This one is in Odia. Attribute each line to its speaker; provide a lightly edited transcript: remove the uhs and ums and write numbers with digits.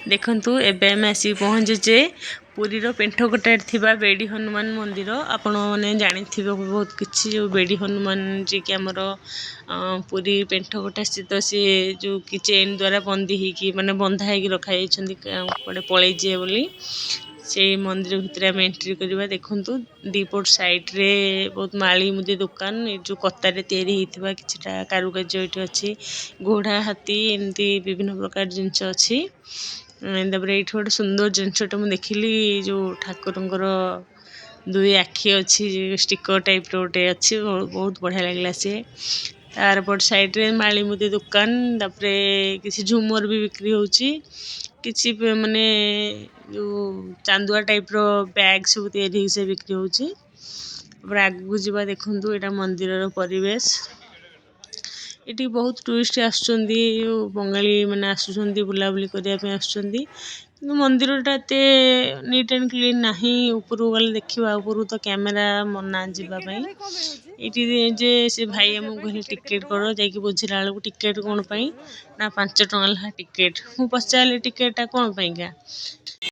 Speaker 1: ଦେଖନ୍ତୁ, ଏବେ ଆମେ ଆସିକି ପହଞ୍ଚିଛେ ପୁରୀର ପେଣ୍ଠକଟାରେ ଥିବା ବେଡ଼ି ହନୁମାନ ମନ୍ଦିର। ଆପଣମାନେ ଜାଣିଥିବେ ବହୁତ କିଛି, ଯେଉଁ ବେଡ଼ି ହନୁମାନ ଯିଏକି ଆମର ପୁରୀ ପେଣ୍ଠକଟା ସ୍ଥିତ, ସିଏ ଯେଉଁ କି ଚେନ୍ ଦ୍ୱାରା ବନ୍ଦୀ ହେଇକି, ମାନେ ବନ୍ଧା ହେଇକି ରଖାଯାଇଛନ୍ତି କୁଆଡ଼େ ପଳେଇ ଯିଏ ବୋଲି। ସେଇ ମନ୍ଦିର ଭିତରେ ଆମେ ଏଣ୍ଟ୍ରି କରିବା। ଦେଖନ୍ତୁ, ଦୁଇପଟ ସାଇଡ଼୍ରେ ବହୁତ ମାଳି ମୁଦି ଦୋକାନ, ଏ ଯେଉଁ କତାରେ ତିଆରି ହେଇଥିବା କିଛିଟା କାରୁକାର୍ଯ୍ୟ ଏଇଠି ଅଛି। ଘୋଡ଼ା, ହାତୀ, ଏମିତି ବିଭିନ୍ନ ପ୍ରକାର ଜିନିଷ ଅଛି। ତାପରେ ଏଇଠି ଗୋଟେ ସୁନ୍ଦର ଜିନିଷଟା ମୁଁ ଦେଖିଲି, ଯେଉଁ ଠାକୁରଙ୍କର ଦୁଇ ଆଖି ଅଛି, ଷ୍ଟିକର ଟାଇପ୍ର ଗୋଟେ ଅଛି, ବହୁତ ବଢ଼ିଆ ଲାଗିଲା ସିଏ। ତାର ପଟ ସାଇଡ଼୍ରେ ମାଳି ମୁଦି ଦୋକାନ। ତାପରେ କିଛି ଝୁମର ବି ବିକ୍ରି ହେଉଛି, କିଛି ମାନେ ଯେଉଁ ଚାନ୍ଦୁଆ ଟାଇପ୍ର ବ୍ୟାଗ୍ ସବୁ ତିଆରି ହେଇକି ସେ ବିକ୍ରି ହେଉଛି। ତାପରେ ଆଗକୁ ଯିବା। ଦେଖନ୍ତୁ, ଏଇଟା ମନ୍ଦିରର ପରିବେଶ। ଏଠି ବହୁତ ଟୁରିଷ୍ଟ ଆସୁଛନ୍ତି, ବଙ୍ଗାଳୀ ମାନେ ଆସୁଛନ୍ତି, ବୁଲାବୁଲି କରିବା ପାଇଁ ଆସୁଛନ୍ତି। କିନ୍ତୁ ମନ୍ଦିରଟା ଏତେ ନିଟ୍ ଆଣ୍ଡ କ୍ଲିନ୍ ନାହିଁ। ଉପରକୁ ଗଲେ ଦେଖିବା, ଉପରକୁ ତ କ୍ୟାମେରା ମନା ଯିବା ପାଇଁ। ଏଇଠି ଯେ ସେ ଭାଇ ଆମକୁ କହିଲେ ଟିକେଟ୍ କର। ଯାଇକି ବୁଝିଲା ବେଳକୁ ଟିକେଟ୍ କ'ଣ ପାଇଁ ନା 5 ଟଙ୍କା ଲେଖା ଟିକେଟ୍। ମୁଁ ପଚାରିଲି ଟିକେଟ୍ଟା କ'ଣ ପାଇଁକା?